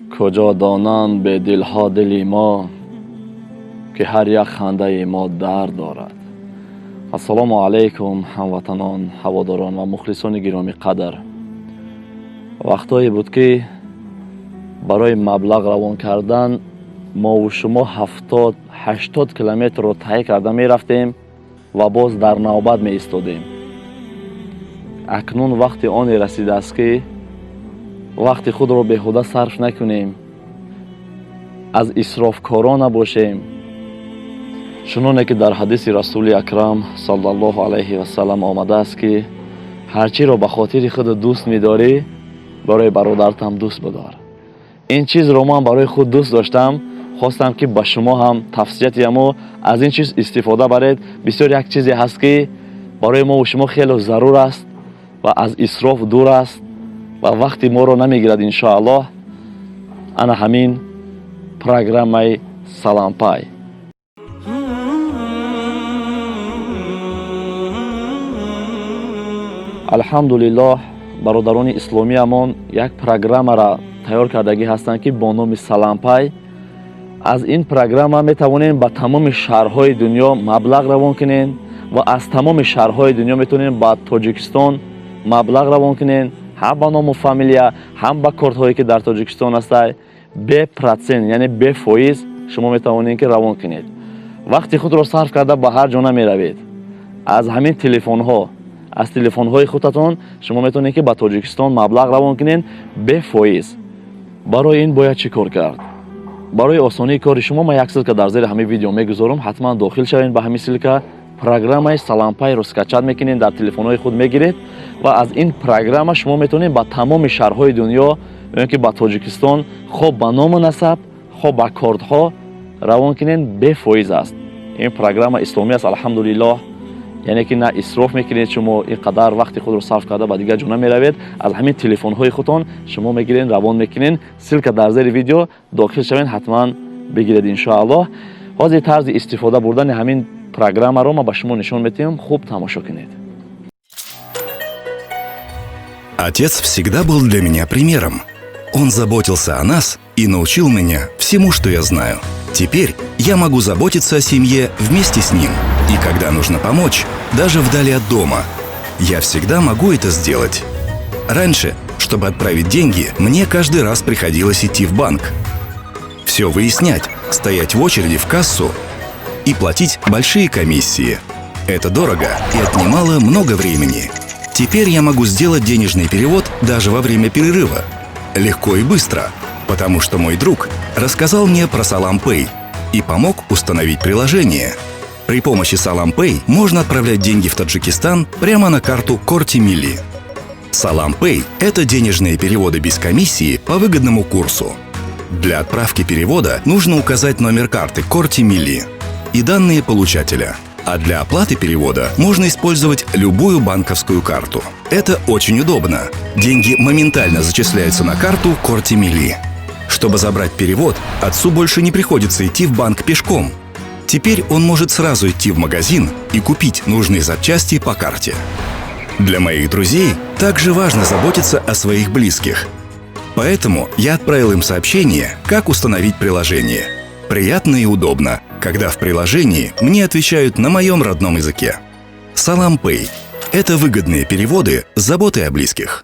Куҷо донанд бедилҳо дили мо, ки ҳар як хандаи мо дард дорад. Ассалому алайкум, ҳамватанон, ҳаводорон ва мухлисони гиромӣ қадр. Вақтҳое буд, ки барои маблағ равон кардан мову шумо 70-80 километрро тай карда мерафтем ва боз дар навбат меистодем. Акнун вақти оне расидааст, ки вақти худро беҳуда сарф накунем, аз исрофкорон набошем. Чуноне ки дар ҳадиси Расули Акрам саллаллоҳу алайҳи васалам омадааст, ки ҳар чиро ба хотири худ дӯст медорӣ, барои бародаратам дӯст бидор. Ин чизро ман барои худ дӯст доштам, хостам, ки ба шумо ҳам тавсия диҳаму аз ин чиз истифода баред. Бисёр як чизе ҳаст, ки барои мову шумо хеле зарур аст ва аз исроф дур аст ва вақти моро намегирад, иншоаллоҳ. Ана ҳамин программаи Салампай. Алҳамдулиллоҳ, бародарони исломиямон як программаро тайёр кардагӣ ҳастанд, ки бо номи Салампай. Аз ин программа метавонем ба тамоми шаҳрҳои дунё маблағ равон кунем ва аз тамоми шаҳрҳои дунё метавонем ба Тоҷикистон маблағ равон кунем, ҳам ба ному фамилия, ҳам ба кортҳое, ки дар Тоҷикистон ҳастай, бе процент, яъне бе фоиз шумо метавонед, ки равон кунед. Вақти худро сарф карда ба ҳар ҷо намеравед. Аз ҳамин телефонҳо, аз телефонҳои худатон шумо метавонед, ки ба Тоҷикистон маблағ равон кунед бефоиз. Барои ин бояд чӣ кор кард? Барои осонии кори шумо ман як ссылка дар зери ҳамин видео мегузорам. Ҳатман дохил шавед ба ҳамин ссылка, программаи Салампайро скачать мекунед, дар телефонҳои худ мегиред ва аз ин программа шумо метавонед ба тамоми шаҳрҳои дунё ё ки ба Тоҷикистон, хоб ба ному насаб, хоб ба кортҳо равон кунед, бефоиз аст. Ин программа исломӣ аст, алҳамдулиллоҳ. Яъне ки на исроф мекунед шумо, ин қадар вақти худро сарф карда ба дигар ҷо намеравед. Аз ҳамин телефонҳои худтон шумо мегиред, равон мекунед. Ссылка дар зери видео, дохил шавед, ҳатман бигиред, иншоаллоҳ. Ҳозир тарзи истифода бурдани ҳамин программаро ман ба шумо нишон медиҳам, хуб тамошо кунед. Отец всегда был для меня примером. Он заботился о нас и научил меня всему, что я знаю. Теперь я могу заботиться о семье вместе с ним. И когда нужно помочь, даже вдали от дома, я всегда могу это сделать. Раньше, чтобы отправить деньги, мне каждый раз приходилось идти в банк. Все выяснять, стоять в очереди в кассу и платить большие комиссии. Это дорого и отнимало много времени. Теперь я могу сделать денежный перевод даже во время перерыва. Легко и быстро, потому что мой друг рассказал мне про Салам Pay и помог установить приложение. При помощи Салам Pay можно отправлять деньги в Таджикистан прямо на карту Корти Милли. Салам Pay – это денежные переводы без комиссии по выгодному курсу. Для отправки перевода нужно указать номер карты Корти Милли и данные получателя. А для оплаты перевода можно использовать любую банковскую карту. Это очень удобно. Деньги моментально зачисляются на карту Корти Милли. Чтобы забрать перевод, отцу больше не приходится идти в банк пешком. Теперь он может сразу идти в магазин и купить нужные запчасти по карте. Для моих друзей также важно заботиться о своих близких. Поэтому я отправил им сообщение, как установить приложение. Приятно и удобно, когда в приложении мне отвечают на моем родном языке. Салам Pay – это выгодные переводы с заботой о близких.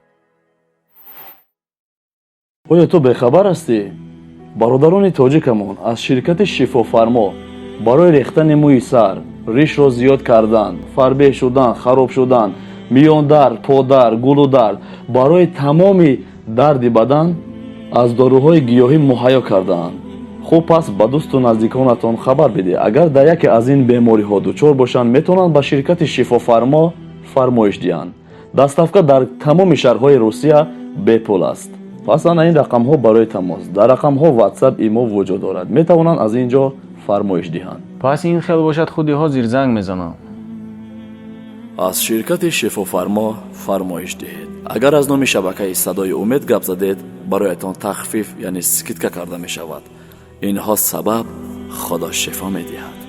Оё ту бехабар ҳастӣ? Бародарони тоҷикамон аз ширкати Шифофармо барои рехтани мӯи сар, ришро зиёд кардан, фарбеҳ шудан, хароб шудан, миёндард, подард, гулудард, барои тамоми дарди бадан аз доруҳои гиёҳӣ муҳайё кардаанд. Хуб, пас ба дӯсту наздиконатон хабар бидеҳ. Агар дар яке аз ин бемориҳо дучор бошанд, метавонанд ба ширкати Шифофармо фармоиш диҳанд. Доставка дар тамоми шаҳрҳои Русия бепул аст. Пас ана ин рақамҳо барои тамос. Дар рақамҳо Ватсап, Имо вуҷуд дорад, метавонанд аз ин ҷо фармоиш диҳанд. Пас ин хел бошад, худи ҳозир занг мезанам. Аз ширкати Шифофармо фармоиш диҳед. Агар аз номи шабакаи Садои Умед гап задед, бароятон тахфиф, яъне скидка карда мешавад. Инҳо сабаб Худо шифо медиҳад.